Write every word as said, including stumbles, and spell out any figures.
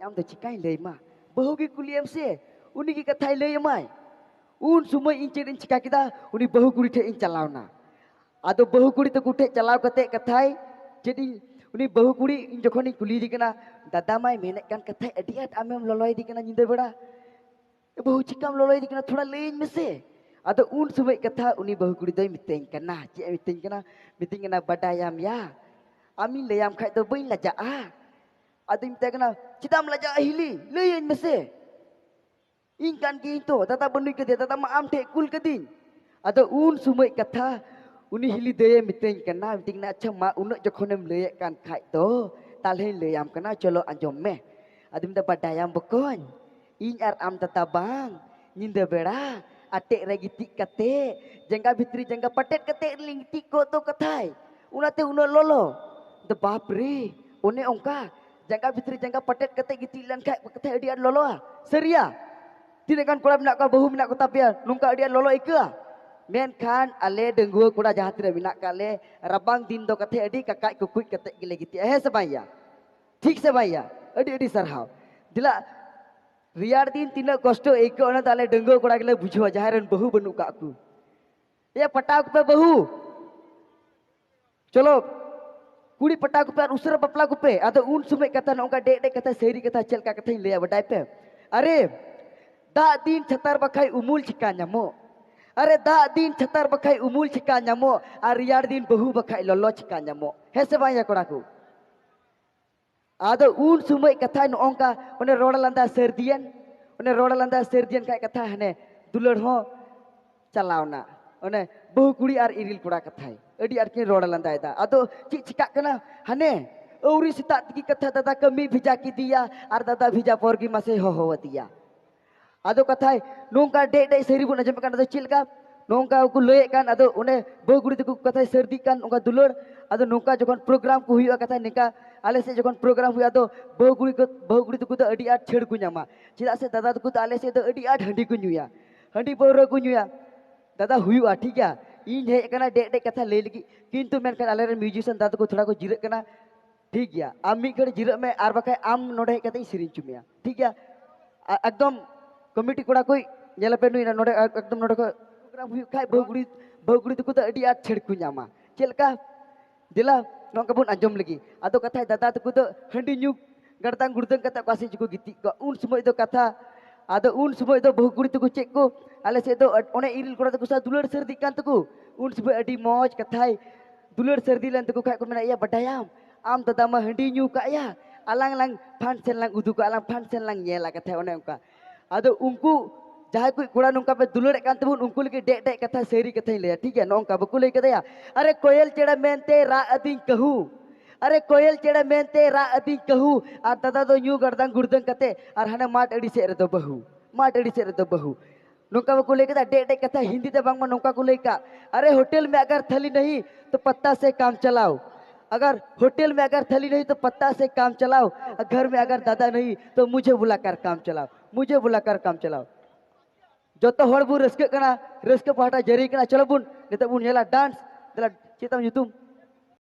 ᱟᱢ ᱫᱚ ᱪᱤᱠᱟᱹᱧ ᱞᱟᱹᱭ ᱟᱢᱟ? ᱵᱟᱹᱦᱩ ᱜᱮ ᱠᱩᱞᱤᱭᱮᱢ ᱥᱮ, ᱩᱱᱤ ᱜᱮ ᱠᱟᱛᱷᱟᱭ ᱞᱟᱹᱭ ᱟᱢᱟᱭ᱾ ᱩᱱ ᱥᱚᱢᱚᱭ ᱤᱧ ᱪᱮᱫ ᱤᱧ ᱪᱤᱠᱟ ᱠᱮᱫᱟ? ᱩᱱᱤ ᱵᱟᱹᱦᱩ ᱠᱩᱲᱤ ᱴᱷᱮᱱ ᱤᱧ ᱪᱟᱞᱟᱣ ᱮᱱᱟ᱾ ᱟᱫᱚ ᱵᱟᱹᱦᱩ ᱠᱩᱲᱤ ᱛᱟᱠᱚ ᱴᱷᱮᱱ ᱪᱟᱞᱟᱣ ᱠᱟᱛᱮ ᱠᱟᱛᱷᱟᱭ ᱪᱮᱫ ᱤᱧ, ᱩᱱᱤ ᱵᱟᱹᱦᱩ ᱠᱩᱲᱤ ᱤᱧ ᱡᱚᱠᱷᱚᱱᱤᱧ ᱠᱩᱞᱤᱭᱮᱫᱮ ᱠᱟᱱᱟ, "ᱫᱟᱫᱟ ᱢᱟᱭ ᱢᱮᱱᱮᱫ ᱠᱟᱱ ᱠᱟᱛᱷᱟᱭ ᱟᱹᱰᱤ ᱟᱸᱴ ᱟᱢᱮᱢ ᱞᱚᱞᱚᱭᱮᱫᱮ ᱠᱟᱱᱟ ᱧᱤᱫᱟᱹ ᱵᱮᱲᱟ, ᱮ ᱵᱟᱹᱦᱩ ᱪᱤᱠᱟᱢ ᱞᱚᱞᱚᱭᱮᱫᱮ ᱠᱟᱱᱟ, ᱛᱷᱚᱲᱟ ᱞᱟᱹᱭᱟᱹᱧ ᱢᱮᱥᱮ?" ᱟᱫᱚ ᱩᱱ ᱥᱚᱢᱚᱭ ᱠᱟᱛᱷᱟ ᱩᱱᱤ ᱵᱟᱹᱦᱩ ᱠᱩᱲᱤ ᱫᱚᱭ ᱢᱤᱛᱟᱹᱧ ᱠᱟᱱᱟ, ᱪᱮᱫ ᱮ ᱢᱤᱛᱟᱹᱧ ᱠᱟᱱᱟ? ᱢᱤᱛᱟᱹᱧ ᱠᱟᱱᱟ, "ᱵᱟᱰᱟᱭᱟᱢ ᱭᱟ, ᱟᱢᱤᱧ ᱞᱟᱹᱭᱟᱢ ᱠᱷᱟᱡ ᱫᱚ ᱵᱟᱹᱧ ᱞᱟᱡᱟᱜᱼᱟ?" ᱟᱫᱚᱧ ᱢᱮᱛᱟᱭ ᱠᱟᱱᱟ, "ᱪᱮᱫᱟᱜ ᱮᱢ ᱞᱟᱡᱟᱜᱼᱟ ᱦᱤᱞᱤ? ᱞᱟᱹᱭᱟᱹᱧ ᱢᱮᱥᱮ, ᱤᱧ ᱠᱟᱱ ᱜᱤᱭᱟᱹᱧ ᱛᱚ, ᱫᱟᱫᱟ ᱵᱟᱹᱱᱩᱭ ᱠᱟᱫᱮᱭᱟ, ᱫᱟᱫᱟ ᱢᱟ ᱟᱢ ᱴᱷᱮᱡ ᱠᱩᱞ ᱠᱟᱹᱫᱤᱧ᱾" ᱟᱫᱚ ᱩᱱ ᱥᱚᱢᱚᱭ ᱠᱟᱛᱷᱟ ᱩᱱᱤ ᱦᱤᱞᱤ ᱫᱟᱹᱭᱮ ᱢᱤᱛᱟᱹᱧ ᱠᱟᱱᱟ, ᱢᱤᱛᱟᱹᱧ ᱠᱟᱱᱟ, "ᱟᱪᱪᱷᱟ ᱢᱟ, ᱩᱱᱟᱹᱜ ᱡᱚᱠᱷᱚᱱᱮᱢ ᱞᱟᱹᱭᱮᱫ ᱠᱟᱱ ᱠᱷᱟᱡ ᱫᱚ ᱛᱟᱦᱞᱮᱧ ᱞᱟᱹᱭᱟᱢ ᱠᱟᱱᱟ, ᱪᱚᱞᱚ ᱟᱸᱡᱚᱢ ᱢᱮ᱾" ᱟᱫᱚᱧ ᱢᱮᱛᱟᱭ, "ᱵᱟᱰᱟᱭᱟᱢ ᱵᱚᱠᱚᱧ, ᱤᱧ ᱟᱨ ᱟᱢ ᱫᱟᱫᱟ ᱵᱟᱝ ᱧᱤᱫᱟᱹ ᱵᱮᱲᱟ ᱟᱴᱮᱫ ᱨᱮ ᱜᱤᱛᱤᱡ ᱠᱟᱛᱮ ᱡᱟᱸᱜᱟ ᱵᱷᱤᱛᱨᱤ ᱡᱟᱸᱜᱟ ᱯᱟᱴᱮᱫ ᱠᱟᱛᱮ ᱞᱤᱧ ᱜᱤᱛᱤᱡ ᱠᱚᱜ ᱫᱚ ᱠᱟᱛᱷᱟᱭ, ᱚᱱᱟᱛᱮ ᱩᱱᱟᱹᱜ ᱞᱚᱞᱚ ᱫᱚ, ᱵᱟᱯ ᱨᱮ, ᱚᱱᱮ ᱚᱱᱠᱟ ᱡᱟᱸᱜᱟ ᱵᱷᱤᱛᱨᱤ ᱡᱟᱸᱜᱟ ᱯᱟᱴᱮᱫ ᱠᱟᱛᱮ ᱜᱤᱛᱤᱡ ᱞᱮᱱᱠᱷᱟᱡ ᱠᱟᱛᱷᱟᱭ ᱟᱹᱰᱤ ᱟᱸᱴ ᱞᱚᱞᱚᱜᱼᱟ, ᱥᱟᱹᱨᱤᱭᱟ?" ᱛᱤᱱᱟᱹᱜ ᱜᱟᱱ ᱠᱚᱲᱟ ᱢᱮᱱᱟᱜ ᱠᱚᱣᱟ, ᱵᱟᱹᱦᱩ ᱢᱮᱱᱟᱜ ᱠᱚ ᱛᱟᱯᱮᱭᱟ, ᱱᱚᱝᱠᱟ ᱟᱹᱰᱤ ᱟᱸᱴ ᱞᱚᱞᱚ ᱟᱹᱭᱠᱟᱹᱜᱼᱟ? ᱢᱮᱱᱠᱷᱟᱱ ᱟᱞᱮ ᱰᱟᱺᱜᱩᱣᱟᱹ ᱠᱚᱲᱟ ᱡᱟᱦᱟᱸ ᱛᱤᱱᱟᱹᱜ ᱢᱮᱱᱟᱜ ᱠᱟᱜ ᱞᱮ, ᱨᱟᱵᱟᱝ ᱫᱤᱱ ᱫᱚ ᱠᱟᱛᱷᱟᱭ ᱟᱹᱰᱤ ᱠᱟᱠᱟᱡ ᱠᱩᱠᱩᱡ ᱠᱟᱛᱮ ᱜᱮᱞᱮ ᱜᱤᱛᱤᱡᱼᱟ, ᱦᱮᱸ ᱥᱮ ᱵᱟᱝ ᱭᱟ? ᱴᱷᱤᱠ ᱥᱮ ᱵᱟᱝ ᱭᱟ? ᱟᱹᱰᱤ ᱟᱹᱰᱤ ᱥᱟᱨᱦᱟᱣ᱾ ᱫᱮᱞᱟ, ᱨᱮᱭᱟᱲ ᱫᱤᱱ ᱛᱤᱱᱟᱹᱜ ᱠᱚᱥᱴᱚ ᱟᱹᱭᱠᱟᱹᱜᱼᱟ, ᱚᱱᱟ ᱫᱚ ᱟᱞᱮ ᱰᱟᱺᱜᱩᱣᱟᱹ ᱠᱚᱲᱟ ᱜᱮᱞᱮ ᱵᱩᱡᱷᱟᱹᱣᱟ, ᱡᱟᱦᱟᱸᱭ ᱨᱮᱱ ᱵᱟᱹᱦᱩ ᱵᱟᱹᱱᱩᱜ ᱠᱟᱜ ᱠᱚ᱾ ᱮᱭᱟ, ᱯᱟᱴᱟᱣ ᱠᱚᱯᱮ ᱵᱟᱹᱦᱩ, ᱪᱚᱞᱚ, ᱠᱩᱲᱤ ᱯᱟᱴᱟᱣ ᱠᱚᱯᱮ ᱟᱨ ᱩᱥᱟᱹᱨᱟ ᱵᱟᱯᱞᱟ ᱠᱚᱯᱮ᱾ ᱟᱫᱚ ᱩᱱ ᱥᱚᱢᱚᱭ ᱠᱟᱛᱷᱟ ᱱᱚᱝᱠᱟ ᱰᱮᱡ ᱰᱮᱡ ᱠᱟᱛᱷᱟ, ᱥᱟᱹᱨᱤ ᱠᱟᱛᱷᱟ, ᱪᱮᱫ ᱞᱮᱠᱟ ᱠᱟᱛᱷᱟᱧ ᱞᱟᱹᱭᱟ ᱵᱟᱰᱟᱭ ᱯᱮ? ᱟᱨᱮ, ᱫᱟᱜ ᱫᱤᱱ ᱪᱷᱟᱛᱟᱨ ᱵᱟᱠᱷᱟᱡ ᱩᱢᱩᱞ ᱪᱤᱠᱟ ᱧᱟᱢᱚᱜ? ᱟᱨᱮ, ᱫᱟᱜ ᱫᱤᱱ ᱪᱷᱟᱛᱟᱨ ᱵᱟᱠᱷᱟᱡ ᱩᱢᱩᱞ ᱪᱤᱠᱟ ᱧᱟᱢᱚᱜ? ᱟᱨ ᱨᱮᱭᱟᱲ ᱫᱤᱱ ᱵᱟᱹᱦᱩ ᱵᱟᱠᱷᱟᱡ ᱞᱚᱞᱚ ᱪᱤᱠᱟ ᱧᱟᱢᱚᱜ? ᱦᱮᱸ ᱥᱮ ᱵᱟᱝ ᱭᱟ ᱠᱚᱲᱟ ᱠᱚ? ᱟᱫᱚ ᱩᱱ ᱥᱚᱢᱚᱭ ᱠᱟᱛᱷᱟ ᱱᱚᱜᱼᱚ ᱱᱚᱝᱠᱟ, ᱚᱱᱮ ᱨᱚᱲ ᱞᱟᱸᱫᱟ ᱥᱟᱹᱨᱫᱤᱭᱮᱱ, ᱚᱱᱮ ᱨᱚᱲ ᱞᱟᱸᱫᱟ ᱥᱟᱹᱨᱫᱤᱭᱮᱱ ᱠᱷᱟᱡ ᱠᱟᱛᱷᱟ ᱦᱟᱱᱮ ᱫᱩᱞᱟᱹᱲ ᱦᱚᱸ ᱪᱟᱞᱟᱣᱱᱟ᱾ ᱚᱱᱮ ᱵᱟᱹᱦᱩ ᱠᱩᱲᱤ ᱟᱨ ᱤᱨᱤᱞ ᱠᱚᱲᱟ ᱠᱟᱛᱷᱟᱭ ᱟᱹᱰᱤ ᱟᱸᱴ ᱠᱤᱱ ᱨᱚᱲ ᱞᱟᱸᱫᱟᱭᱮᱫᱟ᱾ ᱟᱫᱚ ᱪᱮᱫ ᱪᱤᱠᱟᱜ ᱠᱟᱱᱟ? ᱦᱟᱱᱮ ᱟᱹᱣᱨᱤ ᱥᱮᱛᱟᱜ ᱛᱮᱜᱮ ᱠᱟᱛᱷᱟ ᱫᱟᱫᱟ ᱠᱟᱹᱢᱤ ᱵᱷᱮᱡᱟ ᱠᱮᱫᱮᱭᱟ ᱟᱨ ᱫᱟᱫᱟ ᱵᱷᱮᱡᱟ ᱯᱚᱨ ᱜᱮ ᱢᱟᱥᱮ ᱦᱚᱦᱚ ᱟᱫᱮᱭᱟ᱾ ᱟᱫᱚ ᱠᱟᱛᱷᱟᱭ ᱱᱚᱝᱠᱟ ᱰᱮᱡ ᱰᱮᱡ ᱥᱟᱹᱨᱤ ᱵᱚᱱ ᱟᱸᱡᱚᱢᱮᱫ ᱠᱟᱱ, ᱟᱫᱚ ᱪᱮᱫ ᱞᱮᱠᱟ ᱱᱚᱝᱠᱟ ᱠᱚ ᱞᱟᱹᱭᱮᱫ ᱠᱟᱱ, ᱟᱫᱚ ᱚᱱᱮ ᱵᱟᱹᱦᱩ ᱠᱩᱲᱤ ᱛᱟᱠᱚ ᱠᱟᱛᱷᱟᱭ ᱥᱟᱹᱨᱫᱤᱜ ᱠᱟᱱ ᱚᱱᱠᱟ ᱫᱩᱞᱟᱹᱲ᱾ ᱟᱫᱚ ᱱᱚᱝᱠᱟ ᱡᱚᱠᱷᱚᱱ ᱯᱨᱳᱜᱨᱟᱢ ᱠᱚ ᱦᱩᱭᱩᱜᱼᱟ, ᱠᱟᱛᱷᱟ ᱱᱤᱝᱠᱟ ᱟᱞᱮ ᱥᱮᱫ ᱡᱚᱠᱷᱚᱱ ᱯᱨᱳᱜᱨᱟᱢ ᱦᱩᱭᱩᱜᱼᱟ, ᱟᱫᱚ ᱵᱟᱹᱦᱩ ᱠᱩᱲᱤ ᱠᱚ, ᱵᱟᱹᱦᱩ ᱠᱩᱲᱤ ᱛᱟᱠᱚ ᱫᱚ ᱟᱹᱰᱤ ᱟᱸᱴ ᱪᱷᱟᱹᱲ ᱠᱚ ᱧᱟᱢᱟ, ᱪᱮᱫᱟᱜ ᱥᱮ ᱫᱟᱫᱟ ᱛᱟᱠᱚ ᱫᱚ ᱟᱞᱮ ᱥᱮᱫ ᱫᱚ ᱟᱹᱰᱤ ᱟᱸᱴ ᱦᱟᱺᱰᱤ ᱠᱚ ᱧᱩᱭᱟ, ᱦᱟᱺᱰᱤ ᱯᱟᱹᱣᱨᱟᱹ ᱠᱚ ᱧᱩᱭᱟ᱾ ᱫᱟᱫᱟ ᱦᱩᱭᱩᱜᱼᱟ, ᱴᱷᱤᱠ ᱜᱮᱭᱟ, ᱤᱧ ᱦᱮᱡ ᱟᱠᱟᱱᱟ ᱰᱮᱡ ᱰᱮᱡ ᱠᱟᱛᱷᱟ ᱞᱟᱹᱭ ᱞᱟᱹᱜᱤᱫ, ᱠᱤᱱᱛᱩ ᱢᱮᱱᱠᱷᱟᱱ ᱟᱞᱮᱨᱮᱱ ᱢᱤᱭᱩᱡᱤᱥᱤᱭᱟᱱ ᱫᱟᱫᱟ ᱛᱟᱠᱚ ᱛᱷᱚᱲᱟ ᱠᱚ ᱡᱤᱨᱟᱹᱜ ᱠᱟᱱᱟ, ᱴᱷᱤᱠ ᱜᱮᱭᱟ, ᱟᱢ ᱢᱤᱫ ᱜᱷᱟᱹᱲᱤᱡ ᱡᱤᱨᱟᱹᱜ ᱢᱮ, ᱟᱨ ᱵᱟᱠᱷᱟᱡ ᱟᱢ ᱱᱚᱰᱮ ᱦᱮᱡ ᱠᱟᱛᱮ ᱤᱧ ᱥᱮᱨᱮᱧ ᱦᱚᱪᱚ ᱢᱮᱭᱟ, ᱴᱷᱤᱠ ᱜᱮᱭᱟ? ᱟ- ᱮᱠᱫᱚᱢ ᱠᱚᱢᱤᱴᱤ ᱠᱚᱲᱟ ᱠᱚ, ᱧᱮᱞ ᱟᱯᱮ ᱱᱩᱭ ᱱᱚᱰᱮ ᱮᱠᱫᱚᱢ ᱱᱚᱰᱮ ᱠᱷᱚᱡ ᱯᱨᱳᱜᱨᱟᱢ ᱦᱩᱭᱩᱜ ᱠᱷᱟᱡ ᱵᱟᱹᱦᱩ ᱠᱩᱲᱤ, ᱵᱟᱹᱦᱩ ᱠᱩᱲᱤ ᱛᱟᱠᱚ ᱫᱚ ᱟᱹᱰᱤ ᱟᱸᱴ ᱪᱷᱟᱹᱲ ᱠᱚ ᱧᱟᱢᱟ᱾ ᱪᱮᱫ ᱞᱮᱠᱟ? ᱫᱮᱞᱟ ᱱᱚᱝᱠᱟ ᱵᱚᱱ ᱟᱸᱡᱚᱢ ᱞᱮᱜᱮ᱾ ᱟᱫᱚ ᱠᱟᱛᱷᱟᱭ ᱫᱟᱫᱟ ᱛᱟᱠᱚ ᱫᱚ ᱦᱟᱺᱰᱤ ᱧᱩ ᱜᱟᱲᱫᱟᱝ ᱜᱩᱲᱫᱟᱹᱝ ᱠᱟᱛᱮ ᱚᱠᱟ ᱥᱮᱫ ᱪᱚᱠᱚ ᱜᱤᱛᱤᱡ ᱠᱚᱜᱼᱟ᱾ ᱩᱱ ᱥᱚᱢᱚᱭ ᱫᱚ ᱠᱟᱛᱷᱟ, ᱟᱫᱚ ᱩᱱ ᱥᱚᱢᱚᱭ ᱫᱚ ᱵᱟᱹᱦᱩ ᱠᱩᱲᱤ ᱛᱟᱠᱚ ᱪᱮᱫ ᱠᱚ, ᱟᱞᱮ ᱥᱮᱫ ᱫᱚ ᱚᱱᱮ ᱤᱨᱤᱞ ᱠᱚᱲᱟ ᱛᱟᱠᱚ ᱥᱟᱶ ᱫᱩᱞᱟᱹᱲ ᱥᱟᱹᱨᱫᱤᱜ ᱠᱟᱱ ᱛᱟᱠᱚ᱾ ᱩᱱ ᱥᱚᱢᱚᱭ ᱟᱹᱰᱤ ᱢᱚᱡᱽ ᱠᱟᱛᱷᱟᱭ ᱫᱩᱞᱟᱹᱲ ᱥᱟᱹᱨᱫᱤ ᱞᱮᱱ ᱛᱟᱠᱚ ᱠᱷᱟᱡ ᱠᱚ ᱢᱮᱱᱟ, "ᱤᱭᱟᱹ ᱵᱟᱰᱟᱭᱟᱢ, ᱟᱢ ᱫᱟᱫᱟ ᱢᱟ ᱦᱟᱺᱰᱤ ᱧᱩ ᱠᱟᱜ ᱭᱟ, ᱟᱞᱟᱝ ᱞᱟᱝ ᱯᱷᱟᱱᱥᱮᱱ ᱞᱟᱝ ᱩᱫᱩᱜᱟ, ᱟᱞᱟᱝ ᱯᱷᱟᱱᱥᱮᱱ ᱞᱟᱝ ᱧᱮᱞᱟ", ᱠᱟᱛᱷᱟᱭ ᱚᱱᱮ ᱚᱱᱠᱟ᱾ ᱟᱫᱚ ᱩᱱᱠᱩ ᱡᱟᱦᱟᱸᱭ ᱠᱚ ᱠᱚᱲᱟ ᱱᱚᱝᱠᱟ ᱯᱮ ᱫᱩᱞᱟᱹᱲᱮᱫ ᱠᱟᱱ ᱛᱟᱵᱚᱱ, ᱩᱱᱠᱩ ᱞᱟᱹᱜᱤᱫ ᱰᱮᱡ ᱰᱮᱡ ᱠᱟᱛᱷᱟ, ᱥᱟᱹᱨᱤ ᱠᱟᱛᱷᱟᱧ ᱞᱟᱹᱭᱟ, ᱴᱷᱤᱠ ᱜᱮᱭᱟ? ᱱᱚᱜᱼᱚ ᱱᱚᱝᱠᱟ ᱵᱟᱠᱚ ᱞᱟᱹᱭ ᱠᱟᱫᱮᱭᱟ, "ᱟᱨᱮ ᱠᱚᱭᱮᱞ ᱪᱮᱬᱮ ᱢᱮᱱᱛᱮ ᱨᱟᱜ ᱟᱹᱫᱤᱧ ᱠᱟᱹᱦᱩ, ᱟᱨᱮ ᱠᱚᱭᱮᱞ ᱪᱮᱬᱮ ᱢᱮᱱᱛᱮ ᱨᱟᱜ ᱟᱹᱫᱤᱧ ᱠᱟᱹᱦᱩ", ᱟᱨ ᱫᱟᱫᱟ ᱫᱚ ᱧᱩ ᱜᱟᱲᱫᱟᱝ ᱜᱩᱲᱫᱟᱹᱝ ᱠᱟᱛᱮ ᱟᱨ ᱦᱟᱱᱮ ᱢᱟᱴ ᱟᱹᱰᱤ ᱥᱮᱫ ᱨᱮᱫᱚ ᱵᱟᱹᱦᱩ, ᱢᱟᱴ ᱟᱹᱰᱤ ᱥᱮᱫ ᱨᱮᱫᱚ ᱵᱟᱹᱦᱩ᱾ ᱱᱚᱝᱠᱟ ᱵᱟᱠᱚ ᱞᱟᱹᱭ ᱠᱮᱫᱟ, ᱰᱮᱡ ᱰᱮᱡ ᱠᱟᱛᱷᱟ ᱦᱤᱱᱫᱤ ᱛᱮ ᱵᱟᱝᱢᱟ ᱱᱚᱝᱠᱟ ᱠᱚ ᱞᱟᱹᱭ ᱠᱟᱜ, "ᱟᱨᱮ ᱦᱳᱴᱮᱞ ᱢᱮ ᱟᱜᱟᱨ ᱛᱷᱟᱞᱤ ᱱᱟᱦᱤ ᱛᱚ ᱯᱟᱛᱟ ᱥᱮ ᱠᱟᱢ ᱪᱟᱞᱟᱣ, ᱟᱜᱟᱨ ᱦᱳᱴᱮᱞ ᱢᱮ ᱟᱜᱟᱨ ᱛᱷᱟᱞᱤ ᱱᱟᱦᱤ ᱛᱚ ᱯᱟᱛᱟ ᱥᱮ ᱠᱟᱢ ᱪᱟᱞᱟᱣ, ᱟᱨ ᱜᱷᱟᱨ ᱢᱮ ᱟᱜᱟᱨ ᱫᱟᱫᱟ ᱱᱟᱦᱤ ᱛᱚ ᱢᱩᱡᱷᱮ ᱵᱩᱞᱟ ᱠᱟᱨ ᱠᱟᱢ ᱪᱟᱞᱟᱣ, ᱢᱩᱡᱷᱮ ᱵᱩᱞᱟ ᱠᱟᱨ ᱠᱟᱢ ᱪᱟᱞᱟᱣ᱾" ᱡᱚᱛᱚ ᱦᱚᱲ ᱵᱚᱱ ᱨᱟᱹᱥᱠᱟᱹᱜ ᱠᱟᱱᱟ, ᱨᱟᱹᱥᱠᱟᱹ ᱯᱟᱦᱴᱟ ᱡᱟᱹᱨᱤ ᱠᱟᱱᱟ᱾ ᱪᱚᱞᱚ ᱵᱚᱱ ᱱᱤᱛᱚᱜ ᱵᱚᱱ ᱧᱮᱞᱟ ᱰᱟᱱᱥ᱾ ᱫᱮᱞᱟ, ᱪᱮᱫ ᱛᱟᱢ ᱧᱩᱛᱩᱢ?